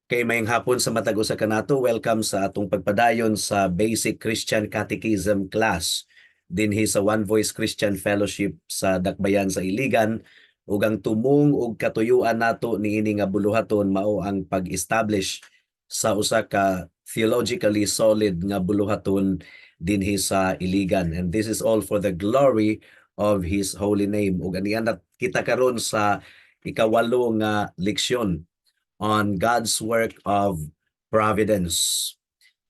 Kay maayong hapon sa matag usa kanato. Welcome sa atong pagpadayon sa Basic Christian Catechism class dinhi sa One Voice Christian Fellowship sa Dakbayan sa Iligan. Ug ang tumong ug katuyuan nato niini nga buluhaton mao ang pag-establish sa usa ka theologically solid nga buluhaton dinhi sa Iligan, and this is all for the glory of His holy name. Ug anian na kita karon sa ikawalo nga leksyon on God's work of providence.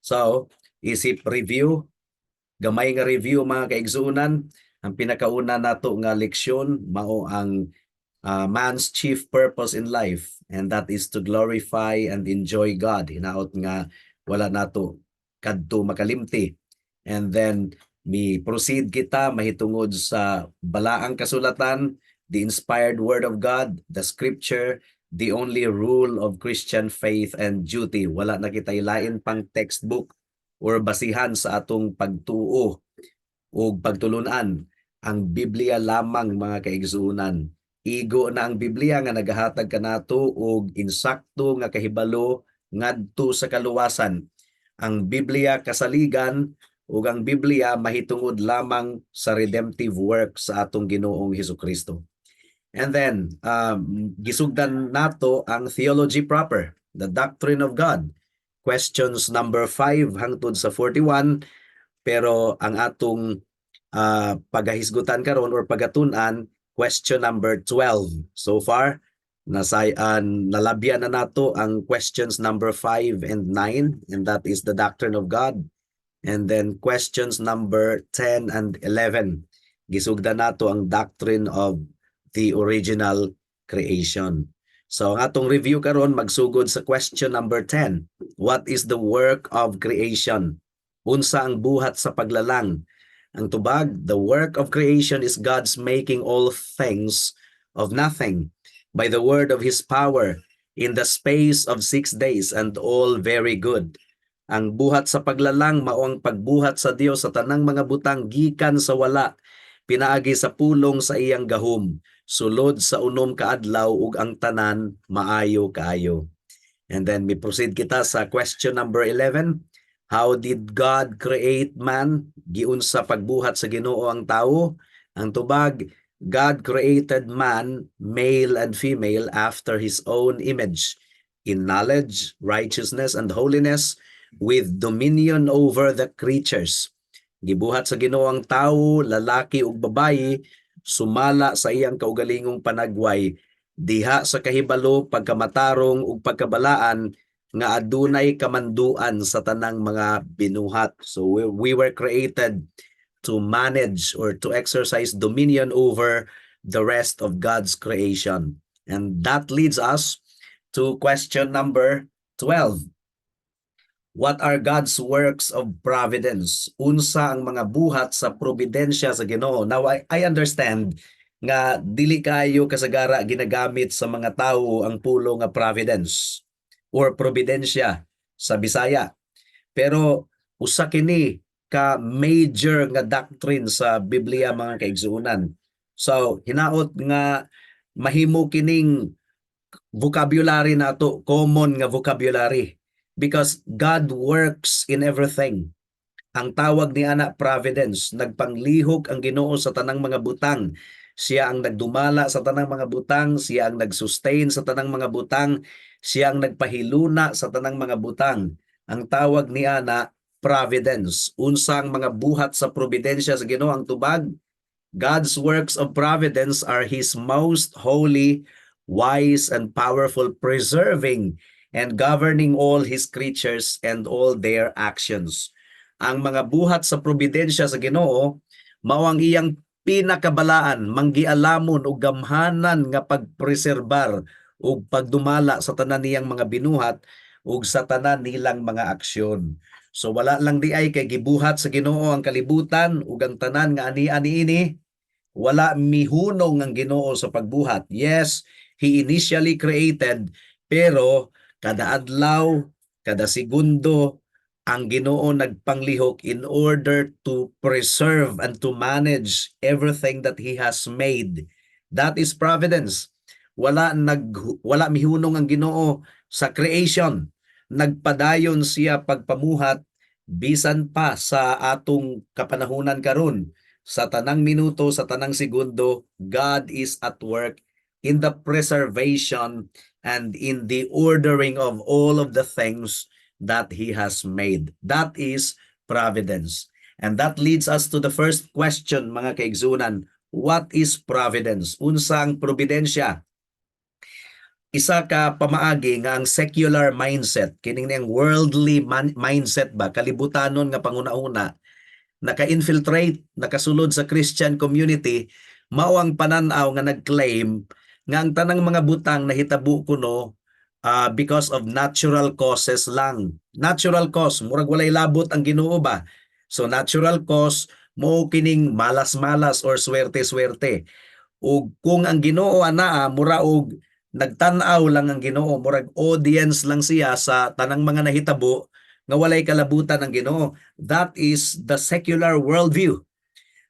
So, isip review, gamay nga review, mga kaigsuonan. Ang pinakauna nato nga leksyon mao ang man's chief purpose in life, and that is to glorify and enjoy God. Hinaot nga wala nato kadto makalimti. And then mi proceed kita mahitungod sa balaang kasulatan, the inspired word of God, the scripture, the only rule of Christian faith and duty. Wala na kita lain pang textbook or basihan sa atong pagtuo o pagtulunan. Ang Biblia lamang, mga kaigsuonan. Igo na ang Biblia nga nagahatag kanato og insakto nga kahibalo ngadto sa kaluwasan. Ang Biblia kasaligan ug ang Biblia mahitungod lamang sa redemptive work sa atong Ginoong Hesukristo. And then, gisugdan nato ang theology proper, the doctrine of God. Questions number 5 hangtod sa 41, pero ang atong pagahisgutan karon or pagatun-an, question number 12. So far, nalabyan na nato ang questions number 5 and 9, and that is the doctrine of God. And then questions number 10 and 11. Gisugdan nato ang doctrine of the original creation. So ang atong review karon magsugod sa question number 10. What is the work of creation? Unsa ang buhat sa paglalang? Ang tubag, the work of creation is God's making all things of nothing by the word of His power in the space of 6 days, and all very good. Ang buhat sa paglalang mao ang pagbuhat sa Dios sa tanang mga butang gikan sa wala pinaagi sa pulong sa iyang gahom sulod sa 6 ka adlaw, ug ang tanan maayo kaayo. And then we proceed kita sa question number 11. How did God create man? Giunsa pagbuhat sa Ginoo ang tawo? Ang tubag, God created man, male and female, after His own image, in knowledge, righteousness, and holiness, with dominion over the creatures. Gibuhat sa Ginoo ang tawo, lalaki ug babayi, sumala sa iyang kaugalingong panagway, diha sa kahibalo, pagkamatarong ug pagkabalaan nga adunay kamanduan sa tanang mga binuhat. So we were created to manage or to exercise dominion over the rest of God's creation. And that leads us to question number 12. What are God's works of providence? Unsa ang mga buhat sa providensya sa Ginoo? Now I understand nga dili kayo kasagara ginagamit sa mga tao ang pulong nga providence or providensya sa Bisaya. Pero usa kini ka major nga doctrine sa Biblia, mga kaigsuonan. So hinaot nga mahimo kining vocabulary nato, common nga vocabulary, because God works in everything. Ang tawag ni ana, providence. Nagpanglihok ang Ginoo sa tanang mga butang. Siya ang nagdumala sa tanang mga butang, siya ang nagsustain sa tanang mga butang, siya ang nagpahiluna sa tanang mga butang. Ang tawag ni ana, providence. Unsang mga buhat sa providensya sa Ginoo? Ang tubag, God's works of providence are His most holy, wise, and powerful preserving and governing all His creatures and all their actions. Ang mga buhat sa providensya sa Ginoo mao ang iyang pinakabalaan, manggialamon ug gamhanan nga pagpreserbar ug pagdumala sa tanan niyang mga binuhat ug sa tanan nilang mga aksyon. So wala lang diay kay gibuhat sa Ginoo ang kalibutan ug ang tanan nga ani-ani ini, wala mihunong ang Ginoo sa pagbuhat. Yes, He initially created, pero kada adlaw, kada segundo, ang Ginoo nagpanglihok in order to preserve and to manage everything that He has made. That is providence. Wala mihunong ang Ginoo sa creation. Nagpadayon siya pagpamuhat bisan pa sa atong kapanahunan karon. Sa tanang minuto, sa tanang segundo, God is at work in the preservation and in the ordering of all of the things that He has made. That is providence. And that leads us to the first question, mga kaigsunan. What is providence? Unsa ang providensya? Isa ka pamaagi nga ang secular mindset, kining niyang worldly mindset ba, kalibutanon nga panguna-una, naka-infiltrate, nakasulod sa Christian community, mao ang pananaw nga nag-claim nga ang tanang mga butang nahitabo kuno because of natural causes lang. Natural cause, murag walay labot ang Ginoo ba? So natural cause mo kining malas-malas or swerte-swerte. Ug kung ang Ginoo anaa, mura og nagtan-aw lang ang Ginoo, murag audience lang siya sa tanang mga nahitabo nga walay kalabutan ang Ginoo. That is the secular worldview.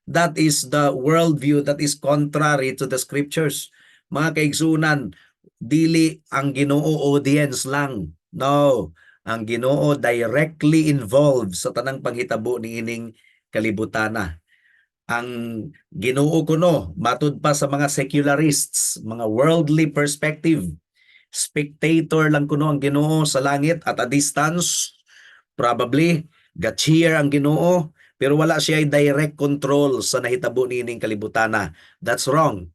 That is the worldview that is contrary to the scriptures. Mga kaigsunan, dili ang Ginoo audience lang. No, ang Ginoo directly involved sa tanang panghitabo niining kalibutana. Ang Ginoo kuno, matud pa sa mga secularists, mga worldly perspective, spectator lang kuno ang Ginoo sa langit at a distance. Probably ga-cheer ang Ginoo, pero wala siya direct control sa nahitabo niining kalibutana. That's wrong.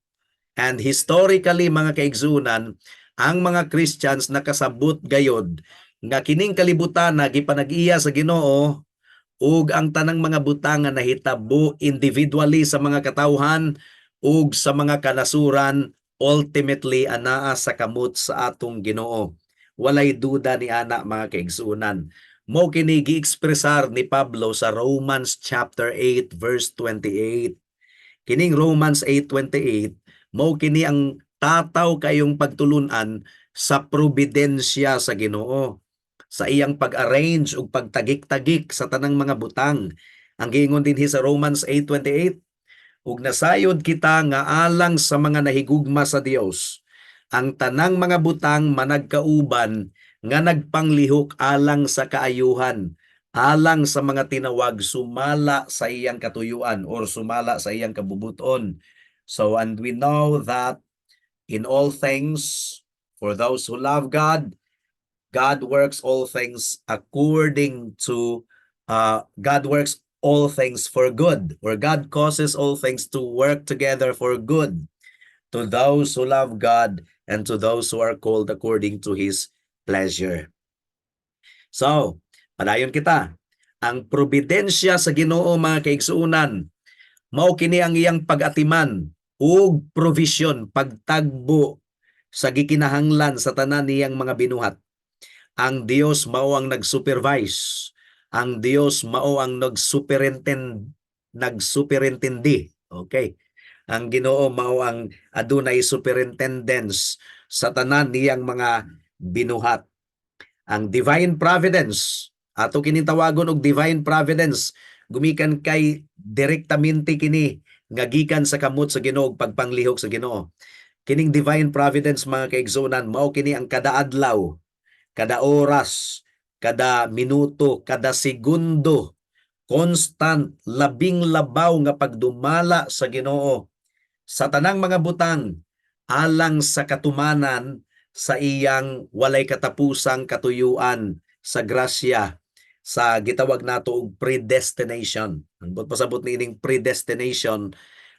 And historically, mga kaigsunan, ang mga Christians nakasabot gayod nga kining kalibutana gipanag-iya sa Ginoo ug ang tanang mga butang nga nahitabo individually sa mga katawhan ug sa mga kanasuran, ultimately anaa sa kamot sa atong Ginoo. Walay duda ni ana, mga kaigsuonan. Mao kini gi-ekspresar ni Pablo sa Romans chapter 8 verse 28. Kining Romans 8:28 mao kini ang tataw kayong pagtulunan sa providensya sa Ginoo, sa iyang pag-arrange ug pagtagik-tagik sa tanang mga butang. Ang giingon dinhi sa Romans 8:28, "Ug nasayod kita nga alang sa mga nahigugma sa Dios, ang tanang mga butang managkauban nga nagpanglihok alang sa kaayuhan, alang sa mga tinawag sumala sa iyang katuyuan or sumala sa iyang kabubuton." So, and we know that in all things, for those who love God, God works all things for good, or God causes all things to work together for good to those who love God and to those who are called according to His pleasure. So, padayon kita. Ang providensya sa Ginoo, mga kaigsuonan, mao kini ang iyang pag-atiman ug provision, pagtagbo sa gikinahanglan sa tanan niyang mga binuhat. Ang Dios mao ang nag-supervise. Ang Dios mao ang nagsuperintindi. Okay. Ang Ginoo mao ang adunay superintendence sa tanan niyang mga binuhat. Ang divine providence, ato kining tawagon og divine providence gumikan kay direktamente kini nga gikan sa kamot sa Ginoo ug pagpanglihok sa Ginoo. Kining divine providence, mga kaigsuonan, mao kini ang kada adlaw, kada oras, kada minuto, kada segundo, constant, labing labaw nga pagdumala sa Ginoo sa tanang mga butang alang sa katumanan sa iyang walay katapusang katuyuan sa grasya, sa gitawag nato og predestination. Ang buot pasabot niining predestination,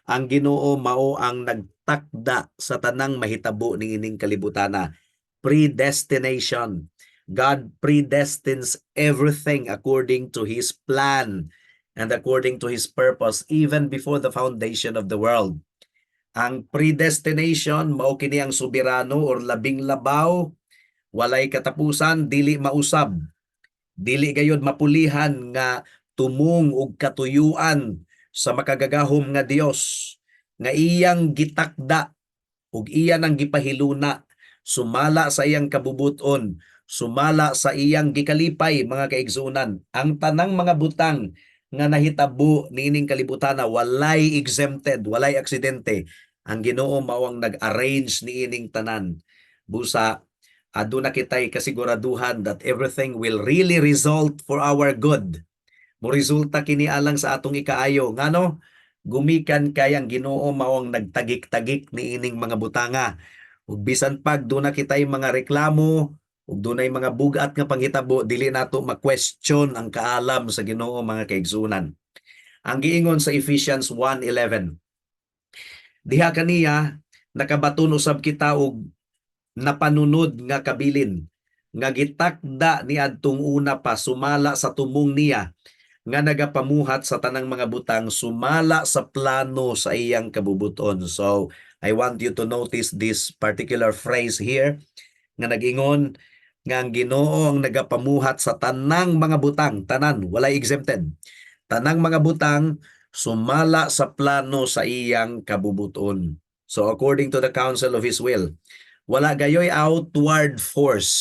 ang Ginoo mao ang nagtakda sa tanang mahitabo niining kalibutana. Predestination. God predestines everything according to His plan and according to His purpose even before the foundation of the world. Ang predestination mao kini ang soberano or labing labaw, walay katapusan, dili mausab. Dili gayod mapulihan nga tumong og katuyuan sa makagagahom nga Dios nga iyang gitakda ug iya nang gipahiluna sumala sa iyang kabubuton, sumala sa iyang gikalipay, mga kaigsuonan. Ang tanang mga butang nga nahitabo niining kalibutan na walay exempted, walay aksidente. Ang Ginoo mao ang nag-arrange niining tanan. Busa aduna kitay kasiguraduhan that everything will really result for our good. Moresulta kini alang sa atong ikaayo. Ngano? Gumikan kay ang Ginoo mao ang nagtagik-tagik niining mga butanga. Ug bisan pag duna kitay mga reklamo ug dunay mga bugat nga panghitabo, dili nato ma-question ang kaalam sa Ginoo, mga kaigsunan. Ang giingon sa Ephesians 1:11. Diha kaniya nakabaton usab kita og napanunod nga kabilin nga gitakda niadtong una pa sumala sa tumong niya nga nagapamuhat sa tanang mga butang sumala sa plano sa iyang kabubuton. So, I want you to notice this particular phrase here nga nag-ingon nga ang Ginoo ang nagapamuhat sa tanang mga butang, tanan, walay exempted. Tanang mga butang sumala sa plano sa iyang kabubuton. So according to the counsel of his will, wala gayoy outward force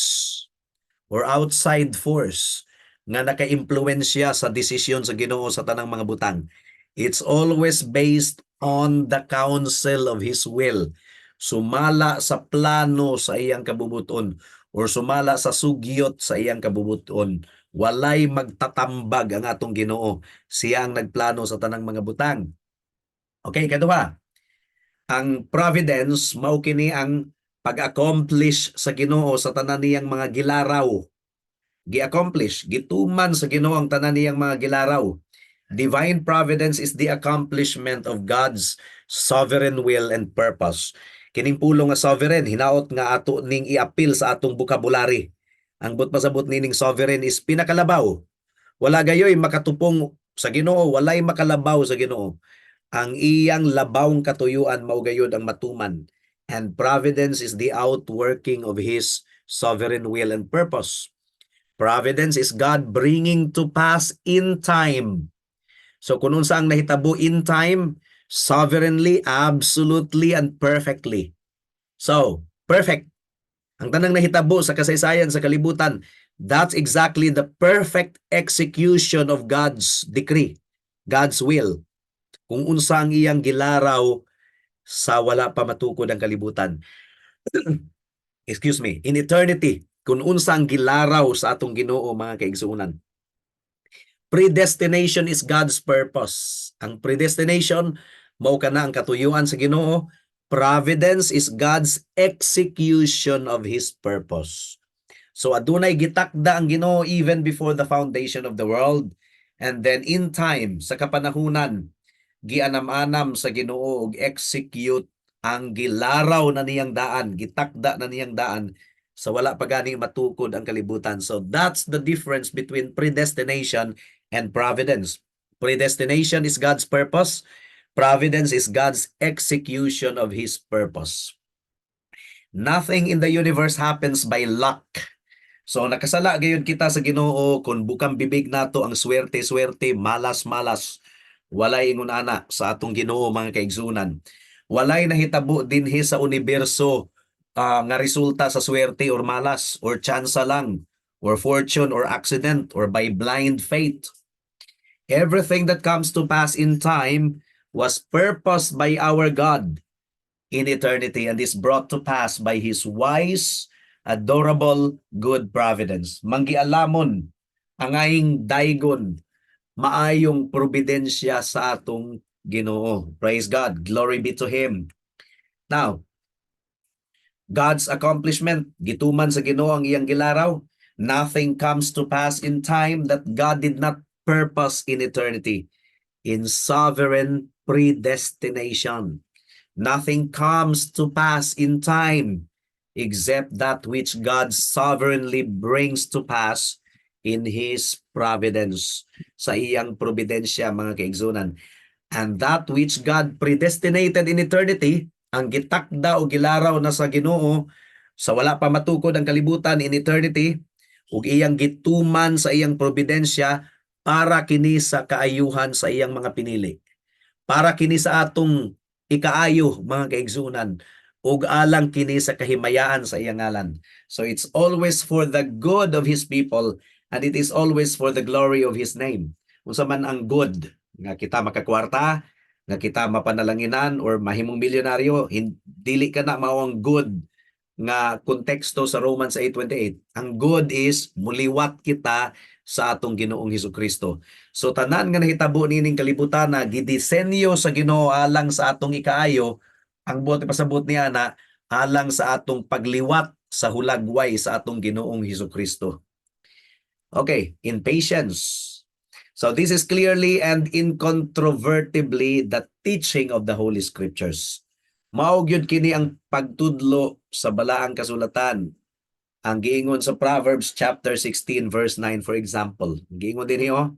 or outside force nga naka-impluwensya sa desisyon sa Ginoo sa tanang mga butang. It's always based on the counsel of his will. Sumala sa plano sa iyang kabubuton or sumala sa sugyot sa iyang kabubuton. Walay magtatambag ang atong Ginoo. Siya ang nagplano sa tanang mga butang. Okay, kaduha. Ang providence mao kini ang pag-accomplish sa Ginoo sa tanan niyang mga gilaraw. Gi-accomplish, gituman sa Ginoo ang tanan niyang mga gilaraw. Divine providence is the accomplishment of God's sovereign will and purpose. Kining pulong nga sovereign, hinaot nga ato ning iapil sa atong vocabulary. Ang buot pasabot nining sovereign is pinakalabaw. Wala gayoy makatupong sa Ginoo, walay makalabaw sa Ginoo. Ang iyang labawng katuyuan mao gayud ang matuman. And providence is the outworking of his sovereign will and purpose. Providence is God bringing to pass in time. So kung unsa ang nahitabo in time, sovereignly, absolutely, and perfectly. So, perfect. Ang tanang nahitabo sa kasaysayan sa kalibutan, that's exactly the perfect execution of God's decree, God's will. Kung unsa ang iyang gilaraw sa wala pa matukod ang kalibutan. Excuse me, in eternity, kung unsa ang gilaraw sa atong Ginoo, mga kaigsuonan. Predestination is God's purpose. Ang predestination mao kana ang katuyuan sa Ginoo. Providence is God's execution of his purpose. So adunay gitakda ang Ginoo even before the foundation of the world, and then in time, sa kapanahunan, gianam-anam sa Ginoo og execute ang gilaraw na niyang daan, gitakda na niyang daan sa wala pa gani matukod ang kalibutan. So that's the difference between predestination and providence. Predestination is God's purpose. Providence is God's execution of His purpose. Nothing in the universe happens by luck. So nakasala gayud kita sa Ginoo kung bukang bibig nato ang swerte-swerte, malas-malas. Walay ingon ana sa atong Ginoo, mga kaigsunan. Walay nahitabo dinhi sa universo nga resulta sa swerte or malas or tsansa lang or fortune or accident or by blind faith. Everything that comes to pass in time was purposed by our God in eternity and is brought to pass by His wise, adorable, good providence. Manggialamon angayng daygon, maayong providensya sa atong Ginoo. Praise God. Glory be to Him. Now, God's accomplishment, gituman sa Ginoo ang iyang gilaraw. Nothing comes to pass in time that God did not purpose in eternity, in sovereign predestination. Nothing comes to pass in time except that which God sovereignly brings to pass in His providence. Sa iyang providensya, mga kaigsunan. And that which God predestinated in eternity, ang gitakda o gilaraw na sa Ginoo sa wala pa matukod ang kalibutan in eternity, ug iyang gituman sa iyang providensya, para kini sa kaayuhan sa iyang mga pinili. Para kini sa atong ikaayo, mga kaigsunan, ug alang kini sa kahimayaan sa iyang ngalan. So it's always for the good of His people and it is always for the glory of His name. Unsa man ang good nga kita makakwarta, Nga kita mapanalanginan or mahimong milyonaryo, dili kana mao ang good nga konteksto sa Romans 8:28. Ang good is muliwat kita sa atong Ginoong Hesus Kristo. So tanan nga nahitabo niining kalibutan na gidisenyo sa Ginoo alang sa atong ikaayo, ang buot ipasabot niya na alang sa atong pagliwat sa hulagway sa atong Ginoong Hesus Kristo. Okay, in patience. So this is clearly and incontrovertibly the teaching of the Holy Scriptures. Mao gyud kini ang pagtudlo sa balaang kasulatan. Ang giingon sa Proverbs chapter 16 verse 9, for example. Ang giingon dinhi oh,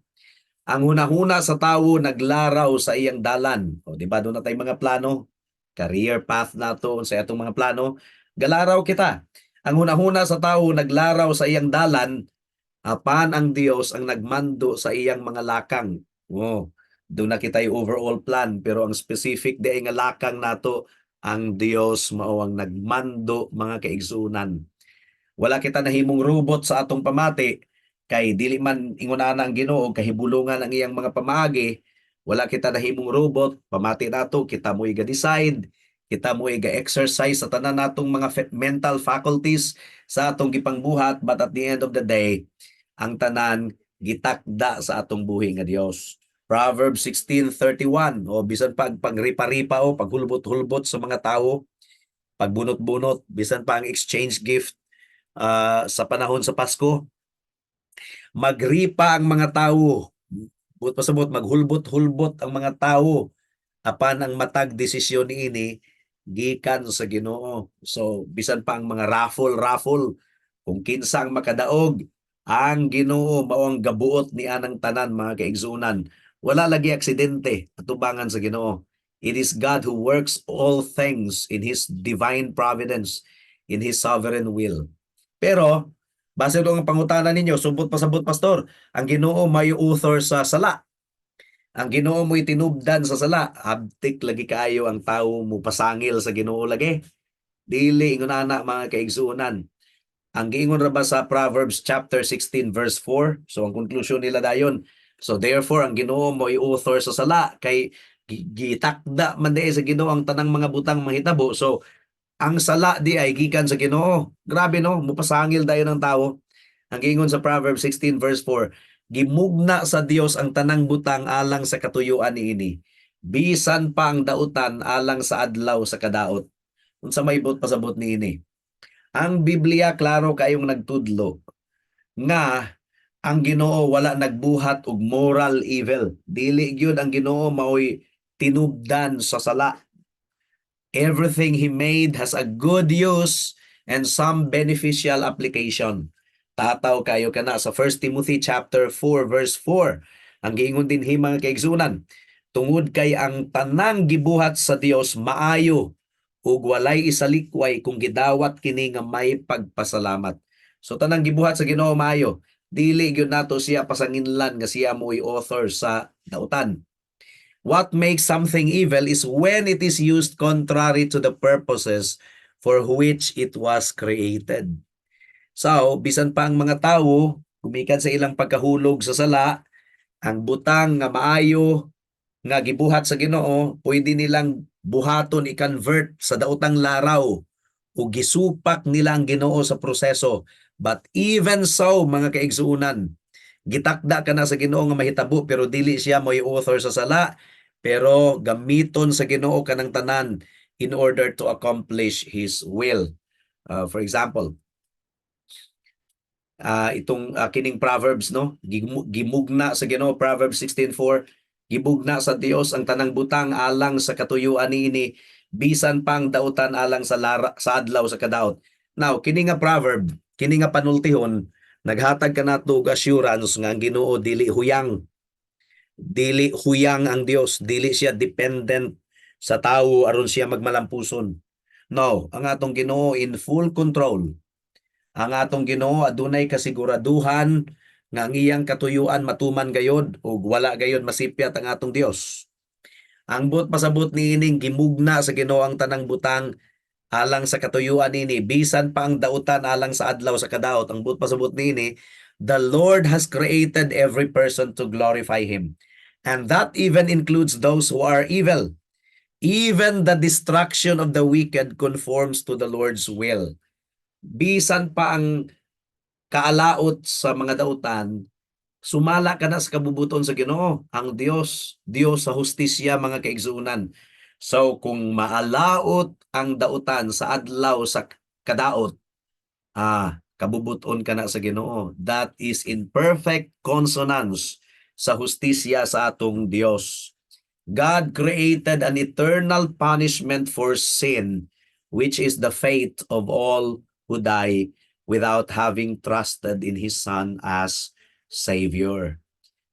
ang hunahuna sa tawo naglaraw sa iyang dalan. O di ba duna tay mga plano, career path nato sa atong mga plano, galaraw kita. Ang hunahuna sa tawo naglaraw sa iyang dalan, apan ang Dios ang nagmando sa iyang mga lakang. Oh, duna kitay overall plan, pero ang specific di nga lakang nato, ang Dios mao ang nagmando, mga kaigsunan. Wala kita nahimong robot sa atong pamati kay dili man ingon ana ang Ginoo kahibulungan ang iyang mga pamaagi. Wala kita nahimong robot, pamati nato kita mo'y ga-decide, kita mo'y ga-exercise sa tanan natong mga mental faculties sa atong gipangbuhat, but at the end of the day, ang tanan gitakda sa atong buhi nga Dios. Proverbs 16:31, o bisan pag pagripa-ripa o paghulbot-hulbot sa mga tao, pagbunot-bunot, bisan pa ang exchange gift sa panahon sa Pasko, magripa ang mga tao. Buot pasabot, maghulbot-hulbot ang mga tao. Apan ang matag desisyon niini gikan sa Ginoo. So bisan pa ang mga raffle-raffle, kung kinsa ang makadaog, ang Ginoo mao ang gabuot ni anang tanan, mga kaigsunan. Wala lagi aksidente atubangan sa Ginoo. It is God who works all things in His divine providence, in His sovereign will. Pero, base doon ang pangutana ninyo, subot pasabot, pastor, ang Ginoo may author sa sala. Ang Ginoo mo'y tinubdan sa sala. Abtik lagi kaayo ang tao mo pasangil sa Ginoo lagi. Dili ingon ana, mga kaigsuonan. Ang giingon ra ba sa Proverbs chapter 16 verse 4? So ang konklusyon nila dayon. So therefore ang Ginoo mo'y author sa sala kay gitakda man diay sa Ginoo ang tanang mga butang mahitabo. So ang sala di ay gikan sa Ginoo. Grabe no, mupasangil dayon ang tao. Ang giingon sa Proverbs 16 verse 4, gimugna sa Dios ang tanang butang alang sa katuyuan niini. Bisan pa ang dautan alang sa adlaw sa kadaot. Unsa may buot pasabot niini? Ang Biblia klaro kayong nagtudlo nga ang Ginoo wala nagbuhat og moral evil. Dili gyud ang Ginoo maoy tinubdan sa sala. Everything he made has a good use and some beneficial application. Tataw kayo kana sa 1 Timothy chapter 4 verse 4. Ang giingon dinhi, mga kaigsunan, tungod kay ang tanang gibuhat sa Dios maayo ug walay isalikway kung gidawat kini nga may pagpasalamat. So tanang gibuhat sa Ginoo maayo. Dili gyud nato siya pasanginlan nga siya mo'y author sa dautan. What makes something evil is when it is used contrary to the purposes for which it was created. So, bisan pa ang mga tawo gumikan sa ilang pagkahulog sa sala, ang butang nga maayo nga gibuhat sa Ginoo, pwede nilang buhaton, i-convert sa daotang laraw o gisupak nila ang Ginoo sa proseso. But even so, mga kaigsuunan, gitakda kana sa Ginoo nga mahitabo, pero dili siya mo'y author sa sala, pero gamiton sa Ginoo kanang tanan in order to accomplish His will. For example, itong kining Proverbs, no, gimugna sa Ginoo, Proverbs 16:4, gimugna sa Dios ang tanang butang alang sa katuyuan niini, bisan pang dautan alang sa adlaw sa kadaot. Now, kini nga proverb, kini nga panultihon, naghatag kanato og assurance nga ang Ginoo dili huyang. Dili huyang ang Dios, dili siya dependent sa tawo aron siya magmalampuson. No, ang atong Ginoo in full control. Ang atong Ginoo adunay kasiguraduhan nga ang iyang katuyuan matuman gayod ug wala gayod masipyat ang atong Dios. Ang buot pasabot niining gimugna sa Ginoo ang tanang butang alang sa katuyuan nini, bisan pa ang dautan alang sa adlaw sa kadaot. Ang buot pasabot niini, the Lord has created every person to glorify Him. And that even includes those who are evil. Even the destruction of the wicked conforms to the Lord's will. Bisan pa ang kaalaot sa mga dautan, sumala kana sa kabubut-on sa Ginoo. Ang Dios, Dios sa hustisya, mga kaigsuonan. So kung maalaot ang dautan sa adlaw sa kadaot, kabubuton kana sa Ginoo. That is in perfect consonance sa hustisya sa atong Dios. God created an eternal punishment for sin, which is the fate of all who die without having trusted in His Son as Savior.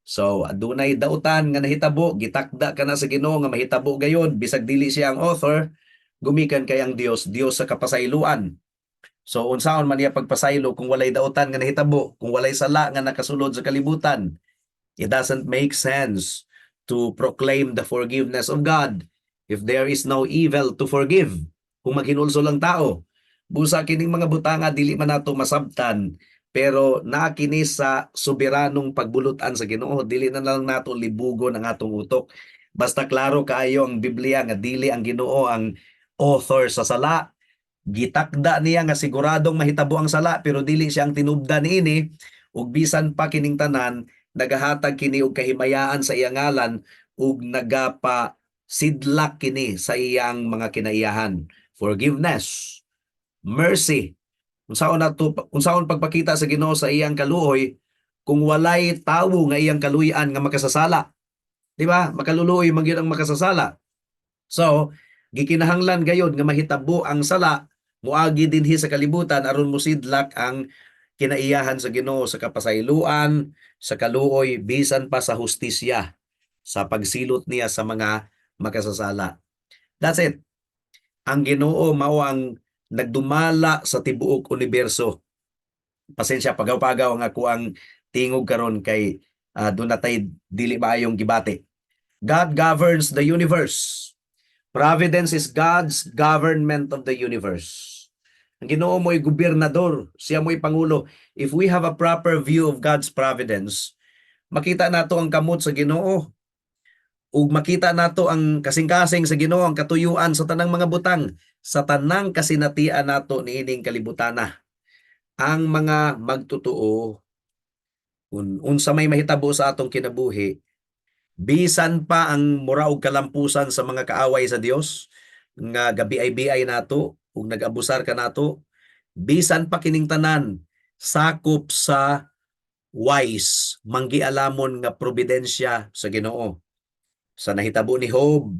So, adunay dautan nga nahitabo, gitakda kana sa Ginoo nga mahitabo gayon, bisag dili siya ang author, gumikan kay ang Dios, Dios sa kapasayloan. So, unsaon man niya pagpasaylo kung walay dautan nga nahitabo, kung walay sala nga nakasulod sa kalibutan? It doesn't make sense to proclaim the forgiveness of God if there is no evil to forgive. Kung maghinulsol ang tao, busa kining mga butanga dili man nato masabtan, pero naa kini sa soberanong pagbulutan sa Ginoo. Dili na lang nato libugon ang atong utok. Basta klaro kaayo ang Biblia nga dili ang Ginoo ang author sa sala. Gitakda niya nga siguradong mahitabo ang sala, pero dili siya ang tinubdan niini, ug bisan pa kining tanan, nagahatag kini og kahimayaan sa iyang ngalan ug nagapa sidlak kini sa iyang mga kinaiyahan: forgiveness, mercy. Unsaon nato, unsaon pagpakita sa Ginoo sa iyang kaluoy kung walay tawo nga iyang kaluy-an nga makasasala? Di ba? Makaluluoy man gyud ang makasasala. So gikinahanglan gayod nga mahitabo ang sala muagi dinhi sa kalibutan aron mosidlak ang kinaiyahan sa Ginoo sa kapasayloan, sa kaluoy, bisan pa sa hustisya, sa pagsilot niya sa mga makasasala. That's it. Ang Ginoo mao ang nagdumala sa tibuok universo. Pasensya, pagaw-pagaw ang ako ang tingog karon kay duna tay dili maayong gibati. God governs the universe. Providence is God's government of the universe. Ang Ginoo mo'y gobernador, siya mo'y pangulo. If we have a proper view of God's providence, makita nato ang kamot sa Ginoo. Ug makita nato ang kasing-kasing sa Ginoo, ang katuyuan sa tanang mga butang, sa tanang kasinatian nato niining kalibutana. Ang mga magtotoo, kung unsa may mahitabo sa atong kinabuhi, bisan pa ang mura og kalampusan sa mga kaaway sa Dios nga gabiay-biay nato ug nag-abusar kanato, bisan pa kining tanan sakop sa wise, manggialamon nga providensya sa Ginoo. Sa nahitabo ni Job,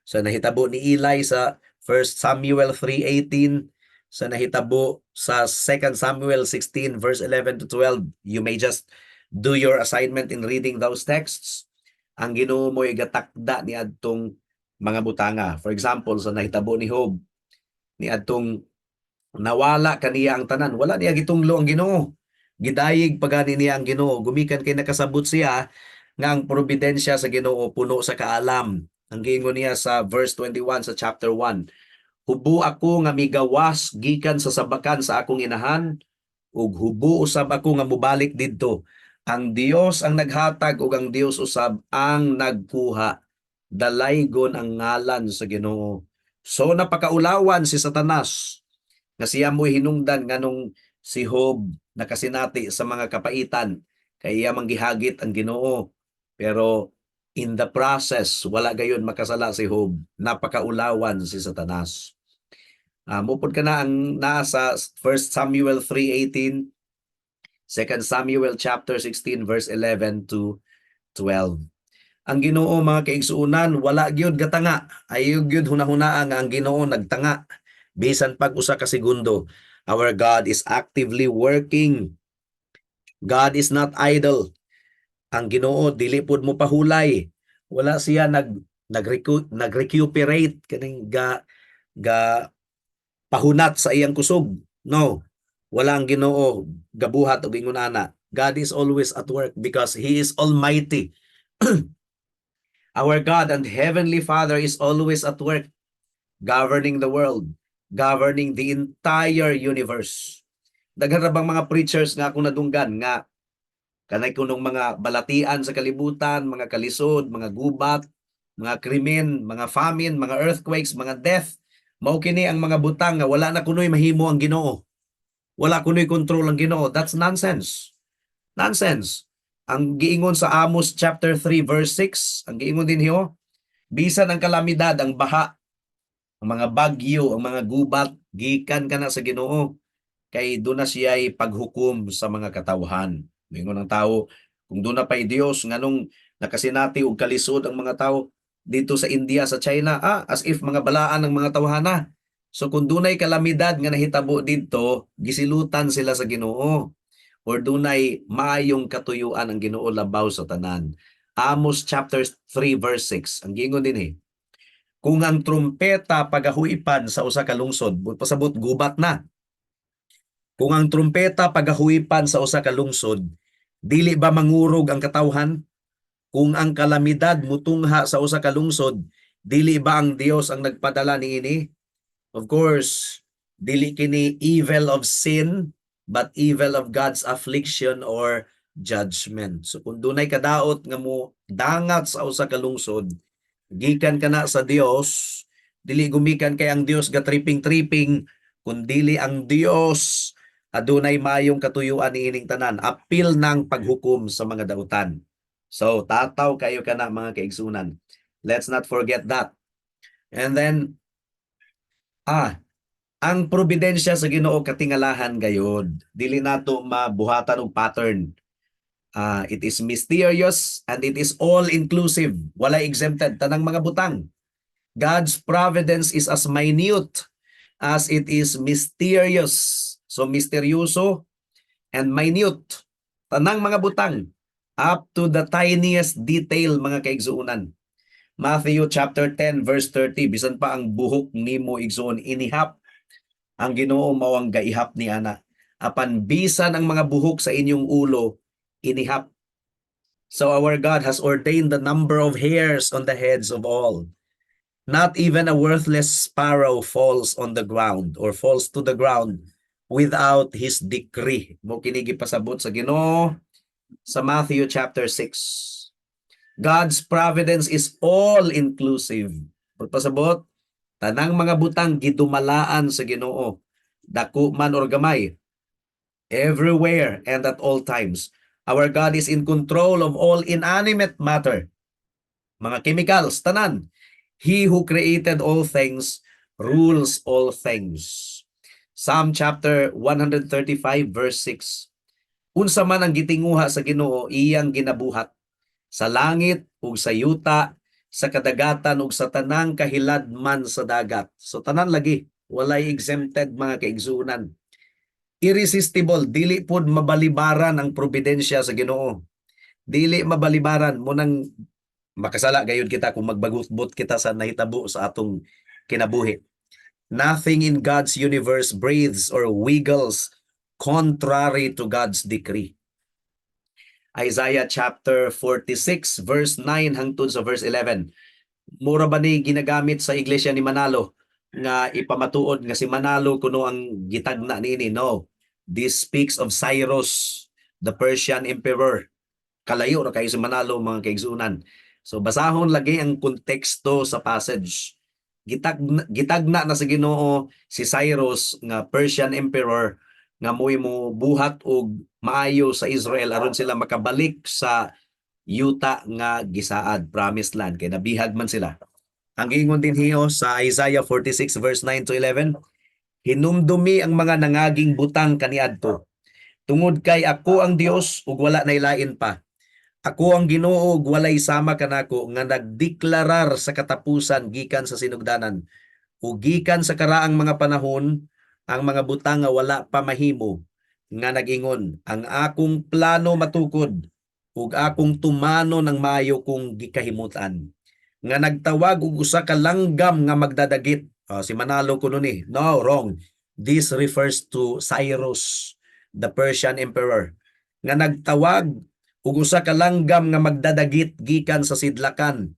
sa nahitabo ni Eli sa 1 Samuel 3:18, sa nahitabo sa 2 Samuel 16 verse 11 to 12, you may just do your assignment in reading those texts. Ang Ginoo mo'y gatakda ni adtong mga butanga. For example, sa nahitabo ni Job, ni adtong nawala kaniya ang tanan, wala niya gitunglo ang Ginoo. Gidayig pagani niya ang Ginoo gumikan kay nakasabot siya nga ang providensya sa Ginoo puno sa kaalam. Ang giingon niya sa verse 21 sa chapter 1, "Hubo ako nga migawas gikan sa sabakan sa akong inahan ug hubo usab ako nga mobalik didto. Ang Dios ang naghatag ug ang Dios usab ang nagkuha. Dalaygon ang ngalan sa Ginoo." So napakaulawan si Satanas nga siya mo'y hinungdan nganong si Job nakasinati sa mga kapaitan, kay iya mang gihagit ang Ginoo. Pero in the process, wala gayon makasala si Job. Napakaulawan si Satanas. Mupod kana ang naa sa 1 Samuel 3:18, 2 Samuel chapter 16 verse 11 to 12. Ang Ginoo, mga kaigsuonan, wala gyud gatanga. Ayaw gyud hunahunaa nga ang Ginoo nagtanga bisan pag usa ka segundo. Our God is actively working. God is not idle. Ang Ginoo dili pud mo pahulay. Wala siya nag nag nag-recuperate kaning ga pahunat sa iyang kusog. No. Wala ang Ginoo gabuhat og ingon ana. God is always at work because He is almighty. Our God and Heavenly Father is always at work, governing the world, governing the entire universe. Daghan ra bang mga preachers nga akong nadunggan nga Kanay kunong mga balatian sa kalibutan, mga kalisod, mga gubat, mga krimen, mga famine, mga earthquakes, mga death. Mao kini ang mga butang nga wala na kunoy mahimo ang Ginoo. Wala kunoy control ang Ginoo. That's nonsense. Nonsense. Ang giingon sa Amos chapter 3 verse 6, ang giingon dinhi oh, bisan ang kalamidad, ang baha, ang mga bagyo, ang mga gubat, gikan kana sa Ginoo kay duna siya'y paghukom sa mga katawhan. Moingon ang tao, kung duna pa'y Dios, nganong nakasinati og kalisod ang mga tao dito sa India, sa China, as if mga balaan ang mga tawhana. So kung dunay kalamidad nga nahitabo didto, gisilutan sila sa Ginoo or dunay maayong katuyuan ang Ginoo labaw sa tanan. Amos chapter 3 verse 6. Ang giingon dinhi, kung ang trumpeta pagahuipan sa usa ka lungsod, pasabot gubat na. Kung ang trumpeta pagahuipan sa usa ka lungsod, dili ba mangurog ang katawhan? Kung ang kalamidad mutungha sa usa ka lungsod, dili ba ang Dios ang nagpadala niini? Of course, dili kini evil of sin, but evil of God's affliction or judgment. So kung dunay kadaot nga mo dangat sa usa ka lungsod, gikan kana sa Dios, dili gumikan kay ang Dios ga tripping-tripping, kundili ang Dios adunay mayong katuyuan niining tanan, apil ng paghukom sa mga dautan. So tataw kayo kana, mga kaigsunan. Let's not forget that. And then ang providensya sa Ginoo katingalahan gayod. Dili nato mabuhatan og pattern. It is mysterious and it is all inclusive. Wala exempted tanang mga butang. God's providence is as minute as it is mysterious. So misteryoso and minute. Tanang mga butang up to the tiniest detail, mga kaigsuonan. Matthew chapter 10 verse 30, bisan pa ang buhok nimo, igsuon, inihap, ang Ginoo mao ang gaihap ni ana. Apan bisan ang mga buhok sa inyong ulo inihap. So our God has ordained the number of hairs on the heads of all. Not even a worthless sparrow falls on the ground or falls to the ground without his decree. Mao kini gipasabot sa Ginoo sa Matthew chapter 6. God's providence is all inclusive. Pagpasabot, tanang mga butang gidumalaan sa Ginoo, dako man or gamay, everywhere and at all times. Our God is in control of all inanimate matter. Mga chemicals, tanan. He who created all things rules all things. Psalm chapter 135 verse 6. Unsa man ang gitinguha sa Ginoo, iyang ginabuhat sa langit ug sa yuta, sa kadagatan ug sa tanang kahiladman sa dagat. So tanan lagi, walay exempted, mga kaigsunan. Irresistible, dili pod mabalibaran ang providensya sa Ginoo. Dili mabalibaran mao nang makasala gayud kita kung magbagot-bot kita sa nahitabo sa atong kinabuhi. Nothing in God's universe breathes or wiggles contrary to God's decree. Isaiah chapter 46 verse 9 hangtod sa verse 11. Mura ba ni ginagamit sa iglesia ni Manalo nga ipamatuod nga si Manalo kuno ang gitagna niini? No. This speaks of Cyrus, the Persian emperor. Kalayo ra kayo si Manalo, mga kaigsunan. So basahon lagi ang konteksto sa passage. Gitagna na sa Ginoo si Cyrus nga Persian emperor nga mo'y mo buhat og maayo sa Israel aron sila makabalik sa yuta nga gisaad, promised land, kay nabihag man sila. Ang giingon dinhi oh, sa Isaiah 46 verse 9 to 11, "Hinumdumi ang mga nangaging butang kaniadto. Tungod kay ako ang Dios ug wala nay lain pa. Ako ang Ginoo ug walay sama kanako nga nagdeklarar sa katapusan gikan sa sinugdanan ug gikan sa karaang mga panahon ang mga butang nga wala pa mahimo, nga nag-ingon, 'Ang akong plano matukod ug akong tumanon ang maayo kong gikahimutan,' nga nagtawag og usa ka langgam nga magdadagit." Ah, si Manalo kuno ni. No, wrong. This refers to Cyrus, the Persian emperor, nga nagtawag ug usa ka langgam nga magdadagit gikan sa sidlakan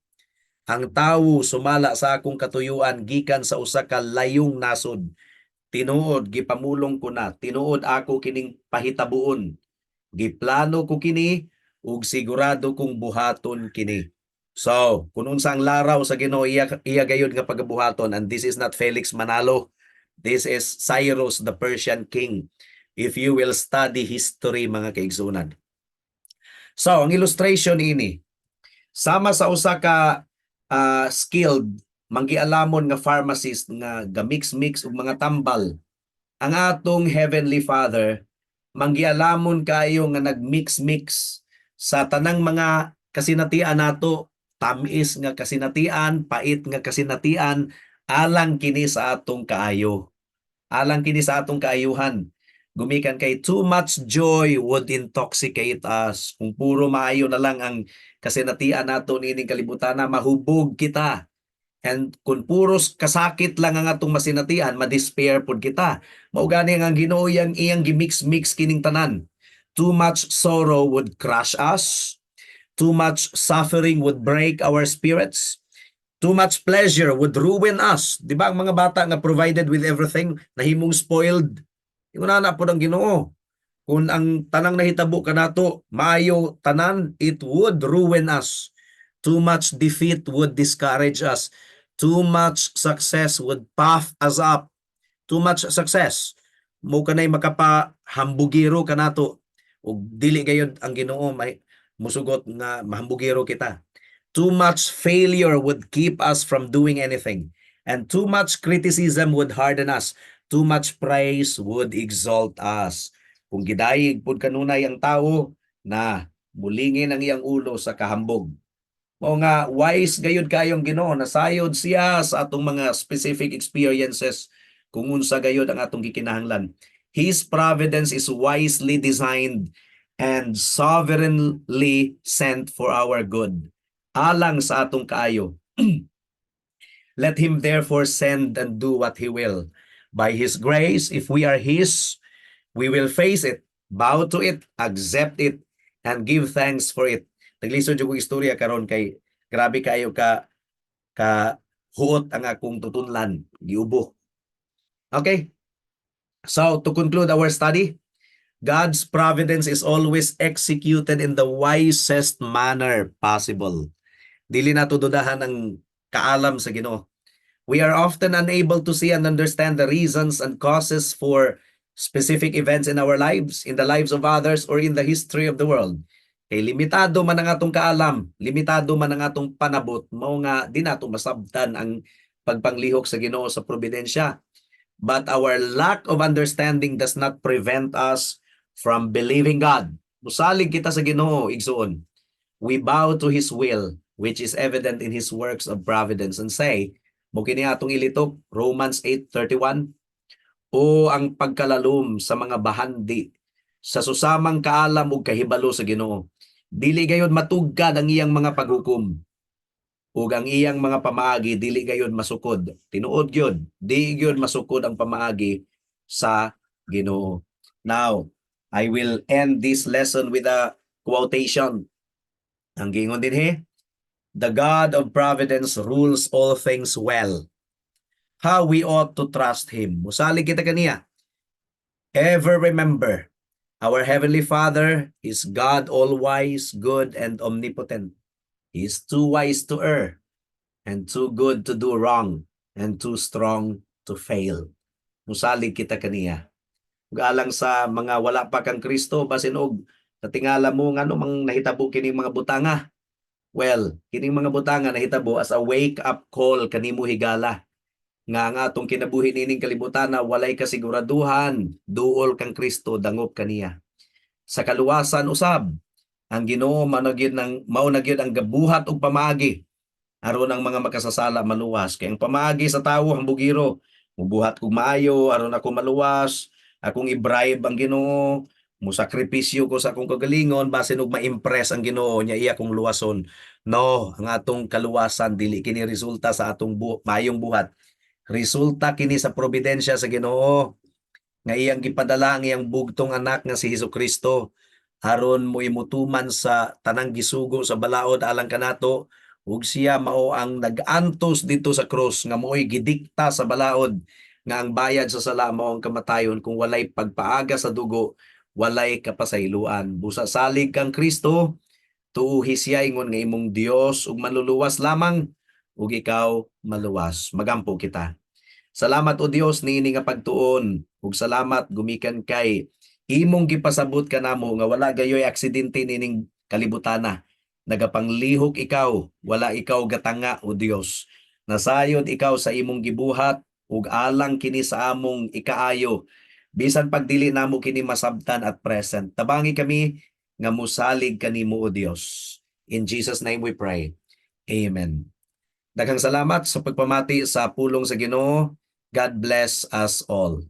ang tawo sumala sa akong katuyuan gikan sa usa ka layong nasod. Tinuod gipamulong ko na, tinuod ako kining pahitabuon." Giplano ko kini ug sigurado kong buhaton kini. So, kung unsa ang laraw sa Ginoo, iya gayud nga pagabuhaton, and this is not Felix Manalo. This is Cyrus, the Persian king, if you will study history, mga kaigsunan. So, ang illustration ini sama sa usa ka skilled manggialamon nga pharmacist nga gamix-mix og mga tambal. Ang atong Heavenly Father manggialamon kayo nga nagmix-mix sa tanang mga kasinatian nato, tamis nga kasinatian, pait nga kasinatian, alang kini sa atong kaayo. Alang kini sa atong kaayuhan. Gumikan kay too much joy would intoxicate us. Kung puro maayo na lang ang kasinatian nato niining kalibutan na, mahubog kita. And kung puros kasakit lang ang atong masinatian, ma-despair pud kita. Mao gani ang Ginoo iyang gimix-mix kining tanan. Too much sorrow would crush us. Too much suffering would break our spirits. Too much pleasure would ruin us. Di ba ang mga bata nga provided with everything, nahimong spoiled? Ingon ana pod ang Ginoo. Kung ang tanang nahitabo kanato, maayo tanan, it would ruin us. Too much defeat would discourage us. Too much success would puff us up. Too much success. Mo kanay makapahambugiro kanato. Ug dili gayud ang Ginoo may musugot nga mahambugiro kita. Too much failure would keep us from doing anything. And too much criticism would harden us. Too much praise would exalt us. Kung gidayig pud kanunay ang tao na mulingin ang iyang ulo sa kahambog. Mao nga wise gayud kayong Ginoo, nasayod siya sa atong mga specific experiences kung unsa gayud ang atong gikinahanglan. His providence is wisely designed and sovereignly sent for our good. Alang sa atong kaayo. Let him therefore send and do what he will. By his grace, if we are his, we will face it, bow to it, accept it, and give thanks for it. Naglisod jud kog istorya karon kay grabe kayo ka huot ang akong tutunlan, giubo. Okay. So, to conclude our study, God's providence is always executed in the wisest manner possible. Dili nato dudahan ang kaalam sa Ginoo. We are often unable to see and understand the reasons and causes for specific events in our lives, in the lives of others, or in the history of the world. Kay limitado man ang atong kaalam, limitado man ang atong panabot, mao nga di nato masabtan ang pagpanglihok sa Ginoo sa providensya. But our lack of understanding does not prevent us from believing God. Musalig kita sa Ginoo, igsuon. We bow to His will, which is evident in His works of providence, and say, mo kini atong ilitok, Romans 8:31, "O ang pagkalalom sa mga bahandi sa susamang kaalam ug kahibalo sa Ginoo. Dili gayod matugkad ang iyang mga paghukom ug ang iyang mga pamaagi dili gayod masukod." Tinuod gyud, di gyud masukod ang pamaagi sa Ginoo. Now, I will end this lesson with a quotation. Ang giingon dinhi, "The God of providence rules all things well. How we ought to trust Him." Musalig kita kaniya. Ever remember, our Heavenly Father is God all wise, good, and omnipotent. He is too wise to err, and too good to do wrong, and too strong to fail. Musalig kita kaniya. Ug alang sa mga wala pa kang Kristo, basin og natingala mo ngano mang nahitabo kining mga butanga. Well, kining mga butanga nahitabo as a wake up call kanimo higala nga ang atong kinabuhi nining kalibutan na walay kasiguraduhan, duol kang Kristo, dangop kaniya. Sa kaluwasan usab, ang Ginoo mao na gyud ang gabuhat og pamaagi aron ang mga makasasala maluwas. Kay ang pamaagi sa tawo hambugiro, mubuhat kog maayo aron ako maluwas, akong i-bribe ang Ginoo, musakripisyo ko sa akong kagalingon basin og ma-impress ang Ginoo nya iya kong luwason. No, ang atong kaluwasan dili kini resulta sa atong maayong buhat. Resulta kini sa providensya sa Ginoo nga iyang gipadala ang iyang bugtong anak nga si Hesus Kristo aron moimutuman sa tanang gisugo sa balaod alang kanato, ug siya mao ang nag-antos dito sa krus nga mao'y gidikta sa balaod nga ang bayad sa sala mao ang kamatayon kung walay pagpaaga sa dugo. Walay kapasayloan. Busa salig kang Kristo, tuuhi siya ingon nga imong Dios ug manluluwas lamang ug ikaw maluwas. Magampo kita. Salamat, o Dios, niini nga pagtuon ug salamat gumikan kay imong gipasabot kanamo nga wala gayoy aksidente nining kalibutana. Nagapanglihok ikaw, wala ikaw gatanga, o Dios. Nasayod ikaw sa imong gibuhat ug alang kini sa among ikaayo. Bisan pagdili namo kini masabtan at present. Tabangi kami nga musalig kanimo, o Dios. In Jesus' name we pray. Amen. Daghang salamat sa pagpamati sa pulong sa Ginoo. God bless us all.